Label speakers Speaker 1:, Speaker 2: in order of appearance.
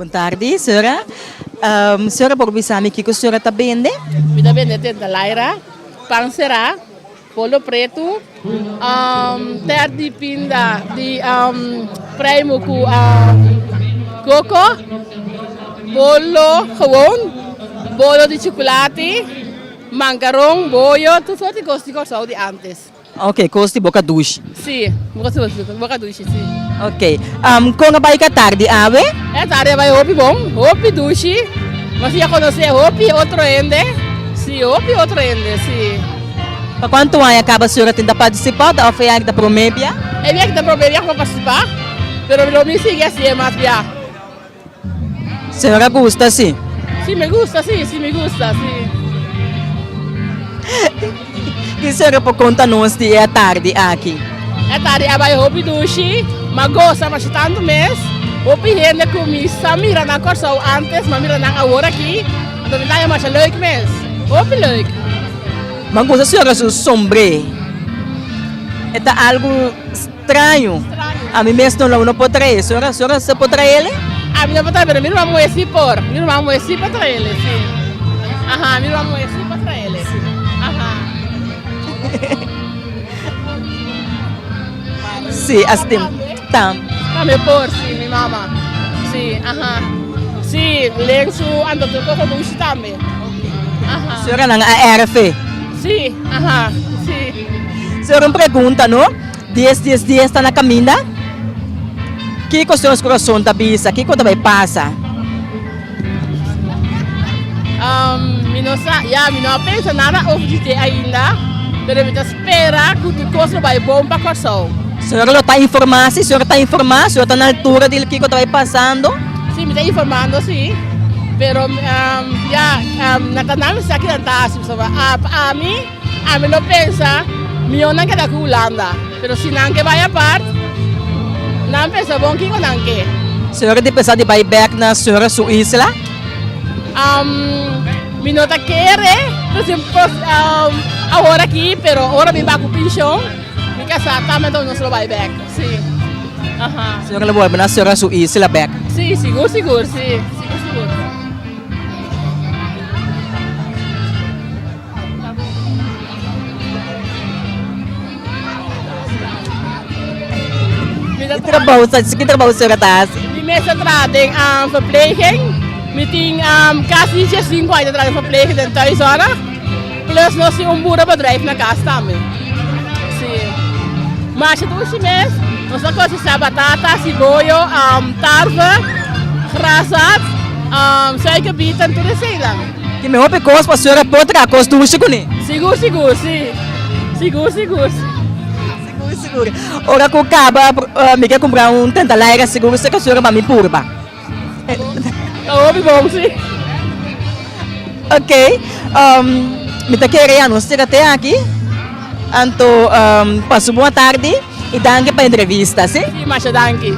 Speaker 1: Bon tardi, señora. Señora por bisa mi kiko señora ta bende?
Speaker 2: Mi ta bende tentalaira, pan será, bolo pretu, tèrt di pinda di preimu ku koko, bolo gewoon, bolo di chukulati, mankaron, boyo, tur sort di kos di Kòrsou di ántes.
Speaker 1: Ok, kos di boka dushi.
Speaker 2: Sí, boka dushi, sí.
Speaker 1: Ok, kon a bai ku e tardi awe?
Speaker 2: E tardi a bai hopi bon, hopi dushi. Nos ya konosé hopi otro hende, sí, hopi otro hende, sí.
Speaker 1: Pa kuantu aña kaba señora tin ta partisipá òf e aña ta promé bia?
Speaker 2: E bia ki ta promé bia ku mi a partisipá, pero lo mi sigui hasié mas bia.
Speaker 1: Señora gusta si?
Speaker 2: Si mi gusta si, si mi gusta si.
Speaker 1: Ki señora por conta nos di e atardi aki?
Speaker 2: E atardi a bai hopi dushi, m'a gosa masha tantu mes, hopi hende ku mi sa mira na Kòrsou antes, m'a mira nan awor aki, anto mi ta haña masha leuk mes, hopi leuk.
Speaker 1: M'a gusta señora su sombré, e ta algu. Straño. Ami mes no lo no por trae. Sora, sora se por traele?
Speaker 2: Ami no por trae, pero mi ruman muhe si por. Mi ruman muhe si por traele, si. Aha, mi ruman muhe si por traele. Aha.
Speaker 1: Si, así tam.
Speaker 2: Tambe por, si, mi mama. Si, aha. Si, lensu, anto tur cosa dushi tambe. Aha.
Speaker 1: Sora nan a erfe.
Speaker 2: Si, aha, si.
Speaker 1: Sora un pregunta, no? Dies dies dies ta na kaminda? Kiko señor kurason ta bisa? Kiko ta bai pasa?
Speaker 2: Mi no sa, ya mi no a pensa nada over di te ainda, pero mi ta spera ku tur kos lo bai bon pa Kòrsou.
Speaker 1: Señor lo ta informá si? Señor ta informá? Señor ta na altura di kiko ta bai pasando?
Speaker 2: Si, mi ta informando si, pero ya na ta nan mi sa kinan ta hasi pasobra pa ami. Ami lo pensa, mihó nan keda ku Hulanda, pero si nan ke bai apart, nan pensa bon kiko nan ke.
Speaker 1: Señora di pensa di bai bek na señora su isla?
Speaker 2: Mi no ta kere, awor aki, pero ora mi bai ku penshon, mi kasá tambe enton nos lo bai bek, si. Aha.
Speaker 1: Señora lo bolbe na señora su isla bek?
Speaker 2: Si, sigur sigur, si, sigur sigur.
Speaker 1: Ki trabou sa ki trabou señora ta hasi?
Speaker 2: Mi mes ta traha den verpleging. Mi tin kasi diesinku aña ta traha den verpleging den thuiszorg. Plus nos tin un boerenbedrijf na kas tambe. Si. Masha dushi mes. Nos ta kosechá batata, siboyo, tarwe, grasat, suikerbieten, tur eseinan.
Speaker 1: Ki mehor pe kos pa sora por traha kos dushi kuné.
Speaker 2: Sigur sigur si. Sigur sigur.
Speaker 1: Sigur sigur. Ora ku kaba mi ke kumpra un tentalaira sigur si ke sora pa mi purba.
Speaker 2: Ta hopi bon si.
Speaker 1: Ok mi ta kere ya nos tira te aki anto pasa un bon atardi y danki pa entrevista si.
Speaker 2: Si masha danki.